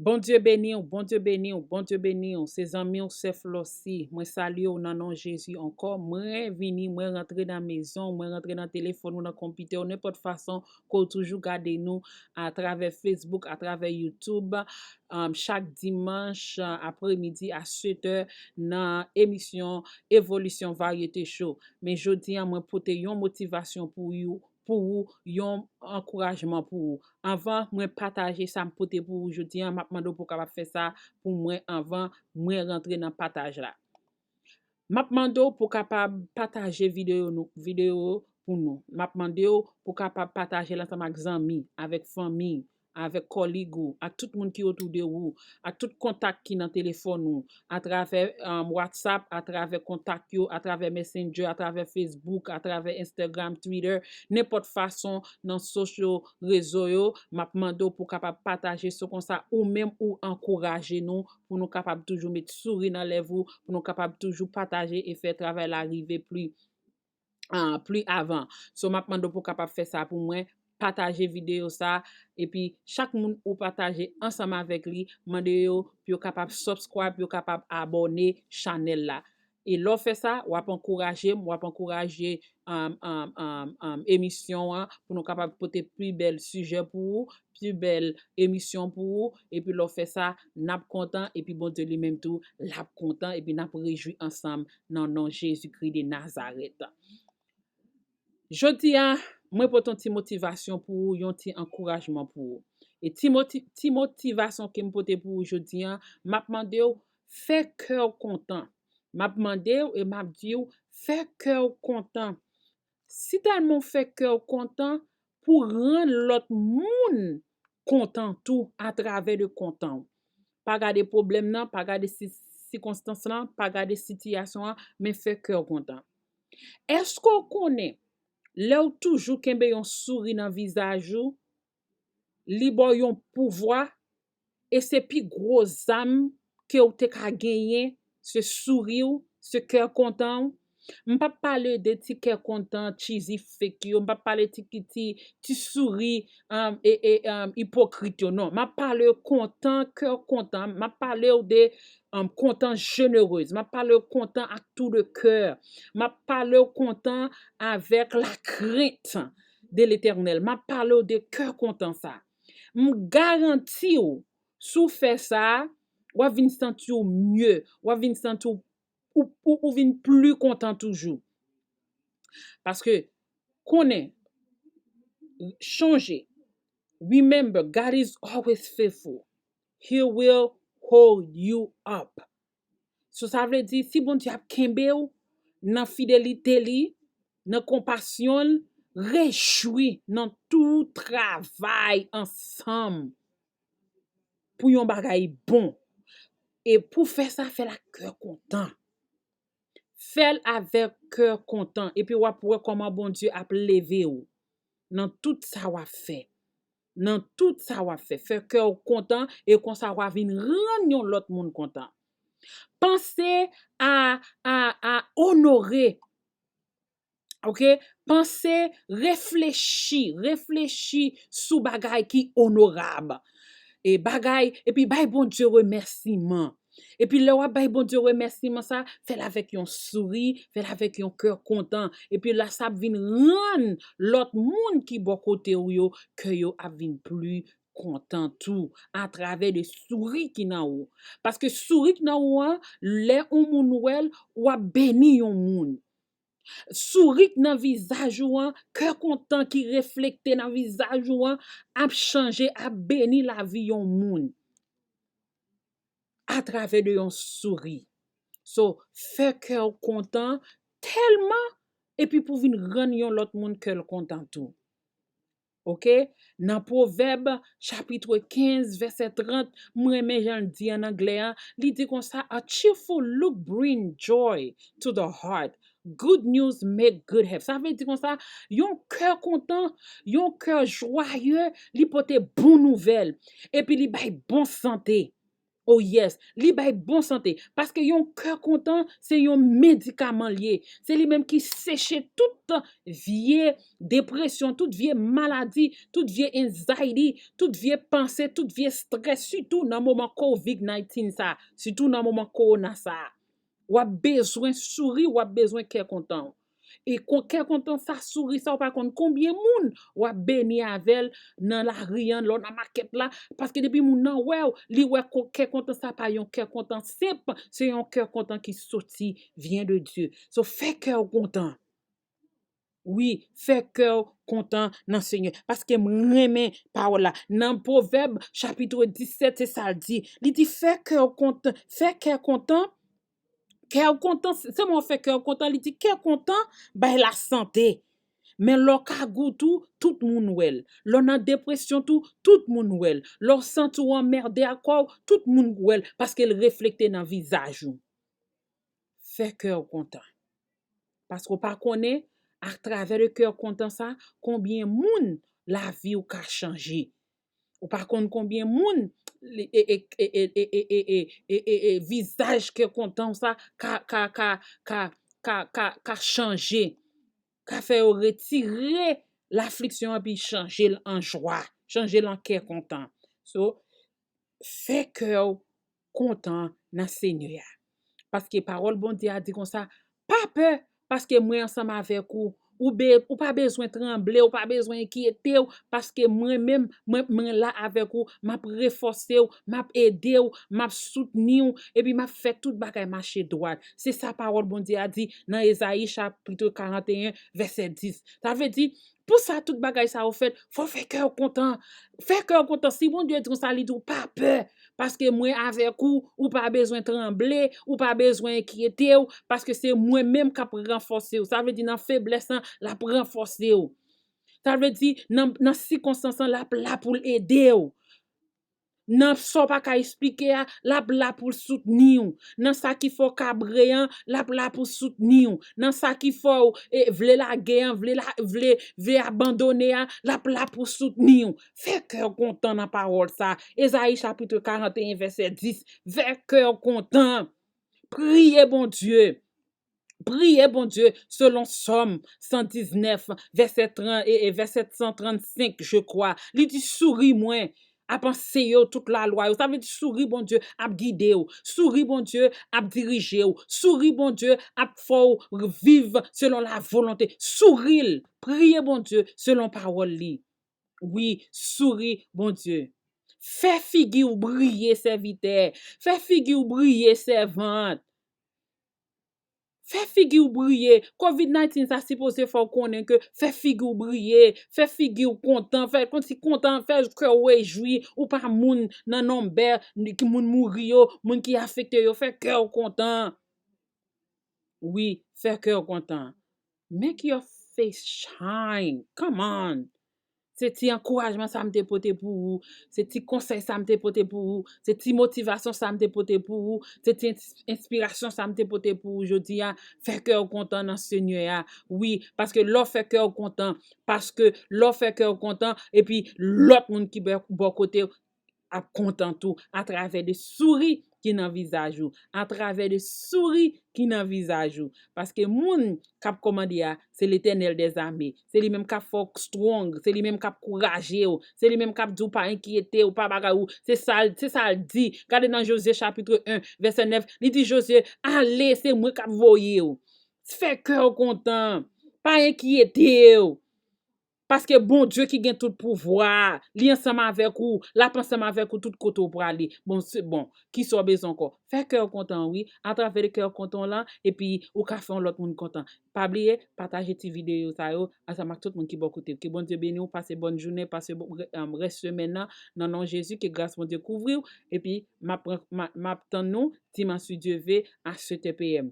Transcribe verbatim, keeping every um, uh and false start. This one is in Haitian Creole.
Bondye beni w, Bondye beni w, Bondye beni w. Se zanmi w, sè Flossie. Mwen salye w nan non Jezi ankò. Mwen vini, mwen rantre nan mezon, mwen rantre nan telefòn ou, nan konpitè w, nenpòt fason ke w toujou gade nou atravè Facebook, atravè YouTube, um, chak dimanch, uh, apremidi a sèt è nan emisyon Evolisyon Varyete Show. Men jodi a, mwen pote yon motivasyon pou ou, pou ou, yon ankourajman pou ou. Anvan mwen pataje sa m pote pou ou jodi a, m ap mande w pou w kapab fè sa pou mwen anvan mwen rantre nan pataj la. M ap mande w pou w kapab pataje videyo nou, videyo pou nou. M ap mande w pou w kapab pataje l ansanm ak zanmi, avèk fanmi, avèk kòlig ou, ak tout moun ki otou de ou, ak tout kontak ki nan telefòn ou, atravè, um, WhatsApp, atravè kontak yo, atravè Messenger, atravè Facebook, atravè Instagram, Twitter, nenpòt fason nan social rezo yo, m ap mande w pou w kapab pataje. Se konsa ou menm ou ankouraje nou pou nou kapab toujou met souri nan lèv ou, pou nou kapab toujou pataje e fè travay la rive pli, ah, pli avan. So, m ap mande w pou w kapab fè sa pou mwen, pataje videyo sa, epi chak moun ou pataje ansanm avèk li, mande yo pou yo kapab subscribe, pou yo kapab abòne chanèl la. E lè w fè sa, w ap ankouraje m, w ap ankouraje, um, um, um, um, emisyon an, pou nou kapab pote pi bèl sijè pou ou, pi bèl emisyon pou ou, epi lè w fè sa, n ap kontan, epi Bondye li menm tou, l ap kontan, epi n ap rejwi ansanm nan non Jezikri de Nazarèt. Jodi a, mwen pote yon ti motivasyon pou ou, yon ti ankourajman pou ou. E ti moti-, ti motivasyon ke m pote pou ou jodi a, m ap mande w, fè kè w kontan. M ap mande w e m ap di w, fè kè w kontan. Si tèlman w fè kè w kontan, pou rann lòt moun kontan tou atravè de kontan w. Pa gade pwoblèm nan, pa gade si-, sikonstans lan, pa gade sitiyasyon an, men fè kè w kontan. Èske w konnen, lè w toujou kenbe yon souri nan vizaj ou, li ba w yon pouvwa, e se pi gwo zam ke w te ka genyen, se souri w, se kè kontan w. M p ap pale de ti kè kontan cheesy fake yo, m p ap pale ti, ti, ti souri, um, e, e, um, ipokrit yo, non. M ap pale kontan, kè kontan, m ap pale w de, um, kontan jenerez, m ap pale w kontan ak tout le cœur, m ap pale w kontan avèk la crainte de l'Éternel, m ap pale w de kè kontan sa. M garanti w, si w fè sa, w ap vin santi w mye, w ap vin santi w, ou, ou, ou vin pli kontan toujou. Paske, konnen, chonje, remember, God is always faithful. He will hold you up. So, sa vle di, si Bondye ap kenbe w nan fidelite li, nan konpasyon l, rejwi nan tout travay ansanm pou yon bagay bon. E pou fè sa, fè l ak kè kontan. Fè l avèk kè kontan. Epi w ap wè kòman Bondye ap leve w nan tout sa w ap fè. Nan tout sa w ap fè. Fè kè w kontan e konsa w a vin rann yon lòt moun kontan. Panse a, a, a onore. Oke? Panse, reflechi, reflechi sou bagay ki onorab. E bagay, epi bay Bondye remèsiman. Epi lè w ap bay Bondye remèsiman sa, fè l avèk yon souri, fè l avèk yon kè kontan. Epi la, sa ap vin rann lòt moun ki bò kote w yo, kè yo ap vin pli kontan tou, atravè de souri ki nan ou. Paske souri ki nan ou an, lè yon moun wè l, w ap beni yon moun. Souri k nan vizaj ou an, kè kontan ki reflekte nan vizaj ou an, ap chanje, ap beni lavi yon moun atravè de yon souri. So, fè kè w kontan tèlman, epi pou vin rann yon lòt moun kè l kontan tou. Oke? Nan Pwovèb, chapit kenz, vèsè trant, m renmen jan l di an anglè an, li di konsa, "A cheerful look bring joy to the heart. Good news make good health." Sa vle di konsa, yon kè kontan, yon kè jwaye, li pote bon nouvèl, epi li bay bon sante. Oh yes, li bay bon sante. Paske yon kè kontan, se yon medikaman l ye. Se li menm ki seche tout vye depresyon, tout vye maladi, tout vye anxiety, tout vye panse, tout vye strès, sitou nan moman covid nineteen sa, sitou nan moman kowona sa. W ap bezwen souri, w ap bezwen kè kontan. E kon kè kontan sa, souri sa, ou pa konn konbyen moun w ap beni avè l nan lari an, lè w nan makèt la, paske depi moun nan wè w, li wè kè kontan sa pa yon kè kontan senp, se yon kè kontan ki soti, vyen de Dye. So, fè kè w kontan. Wi, fè kè w kontan nan Senyè, paske m renmen pawòl la. Nan Pwovèb chapit disèt, se sa l di. Li di, fè kè w kontan, fè kè kontan, kè w kontan, se mwen fè kè w kontan, li di kè kontan bay lasante. Men lè w kagou tou, tout moun wè l. Lè w nan depresyon tou, tout moun wè l. Lè w santi w anmède ak kò w, tout moun wè l, paske l reflekte nan vizaj ou. Fè kè w kontan. Paske w pa konnen, atravè de kè kontan sa, konbyen moun lavi w ka chanje. Ou pa konn konbyen moun vizaj kè kontan sa ka, ka, ka, ka, ka, ka, ka, ka chanje, ka fè yo retire lafliksyon an epi chanje l an jwa, chanje l an kè kontan. So, fè kè w kontan nan Senyè a. Paske pawòl Bondye a di konsa, pa pè, paske mwen ansanm avèk ou. Ou, be, ou pa bezwen tranble, ou pa bezwen enkyete w, paske mwen menm, mwen, mwen la avèk ou, m ap refòse w, m ap ede w, m ap soutni w, epi m ap fè tout bagay mache dwat. Se sa pawòl Bondye a di nan Ezayi chapit karannteyen, vèsè dis. Sa vle di, pou sa tout bagay sa yo fèt, fò w fè kè w kontan. Fè kè w kontan. Si Bondye di konsa, li di w pa pè, paske mwen avèk ou, ou pa bezwen tranble, ou pa bezwen enkyete w, paske se mwen menm k ap ranfòse w. Sa vle di nan feblès lan, l ap ranfòse w. Sa vle di nan, nan sikonstans lan, l ap la pou l ede w. Nan sa w pa ka eksplike a, l ap la pou l soutni w. Nan sa ki fè w kabre an, l ap la pou soutni w. Nan sa ki fè w, e, vle lage an, vle, la, vle, vle abandone a, l ap la pou soutni w. Fè kè w kontan nan pawòl sa. Ezayi chapit karannteyen, vèsè dis. Fè kè w kontan. Priye Bondye. Priye Bondye selon Sòm san diznèf, vèsè trant, e, e, vèsè san trannsenk, je crois. Li di, souri mwen, ap anseye w tout lalwa yo. Sa vle di souri Bondye ap gide w. Souri Bondye ap dirije w. Souri Bondye ap fè w viv selon la volonte. Souri l. Priye Bondye selon pawòl li. Wi, souri Bondye. Fè figi w briye, sèvitè. Fè figi w briye, sèvant. Fè figi w briye. Covid nineteen sa sipoze fè w konnen ke fè figi w briye, fè figi w kontan, fè konsi kontan, fè kè w rejwi, ou pa moun nan nonbè ki moun mouri yo, moun ki afekte yo, fè kè w kontan. Wi, fè kè w kontan. Make your face shine. Come on. Se ti ankourajman sa m te pote pou ou. Se ti konsèy sa m te pote pou ou. Se ti motivasyon sa m te pote pou ou. Se ti ins-, enspirasyon sa m te pote pou ou jodi a. Fè kè w kontan nan Senyè a. Wi, paske lè w fè kè w kontan, paske lè w fè kè w kontan, epi lòt moun ki bò, bò kote w ap kontan tou, atravè de souri ki nan vizaj ou, atravè de souri ki nan vizaj ou. Paske moun k ap kòmande a, se Letènèl dèzame. Se li menm k ap fè w strong, se li menm k ap kouraje w, se li menm k ap di w pa enkyete w, pa bagay ou. Se sa l, se sa l di. Gade nan Jozye chapit en, vèsè nèf, li di Jozye, ale, se mwen k ap voye w. Fè kè w kontan. Pa enkyete w. Paske Bondye ki gen tout pouvwa, li ansanm avèk ou, l ap ansanm avèk ou tout kote w prale. Bon, se bon. Kisa w bezwen ankò? Fè kè w kontan, wi, atravè de kè w kontan w lan, epi ou ka fè yon lòt moun kontan. Pa bliye, pataje ti videyo sa yo ansanm ak tout moun ki bò kote w. Ke Bondye beni w, pase bòn jounen, pase bon, rè-, um, rès semèn nan, nan non Jezi, ke gras Bondye kouvri w, epi m ap, m ap, m ap tann nou dimanch, si Dye ve, a sèt è P M.